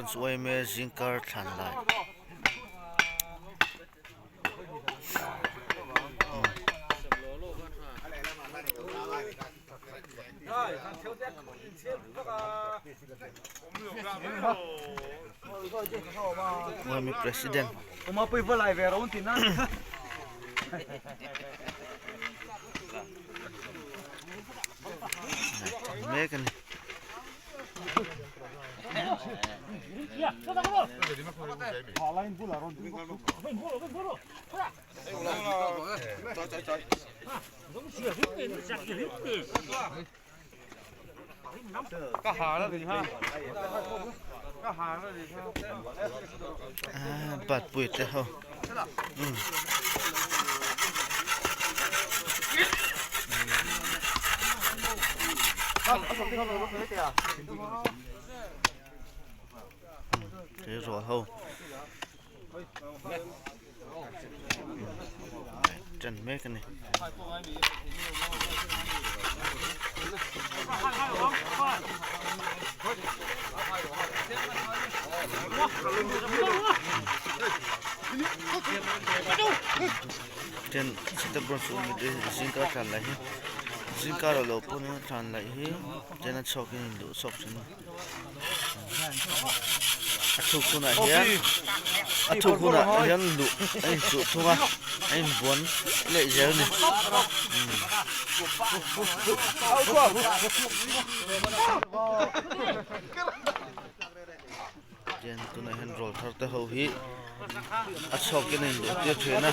Branch yma zingkar thlan lai. Yma President. Mek a ni. Batpui te ho tleirawl ho ṭan mek a ni. Ten sita bronze awm te zingkar tlan lai hi zingkar a lo pawn in tlan laih hi ten a chhuak in induh chhuak thin a a thuk hunah hian a thuk hunah hian luh a inchuh thung a a inbuan leh zel a ni. Tian tunah hian rawl thar te ho hi a chhuak in a induh tir thin a.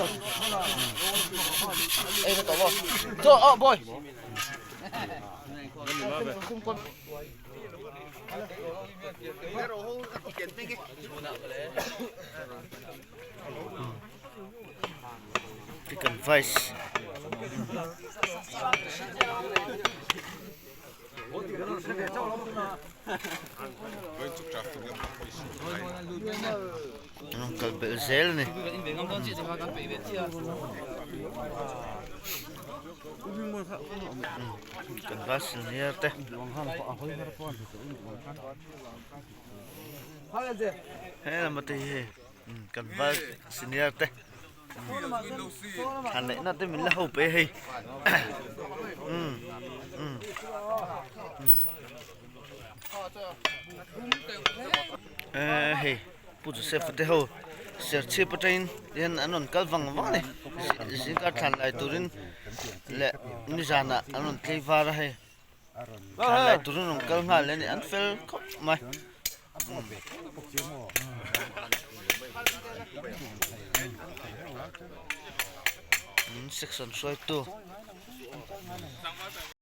Chicken vice. An kal belh zel a ni. Kan bus senior te. He lama te hi hei kan bus senior te. Thlan leh na te min la ho pe hei umm umm eh hei Pu Joseph te ho Serchhip atangin hian an rawn kal vang vang a ni zingkar thlan lai turin leh nizanah an rawn tlei var a hei thlan lai turin an rawn kal nghal a ni an fel khawp mai. Section hruaitu.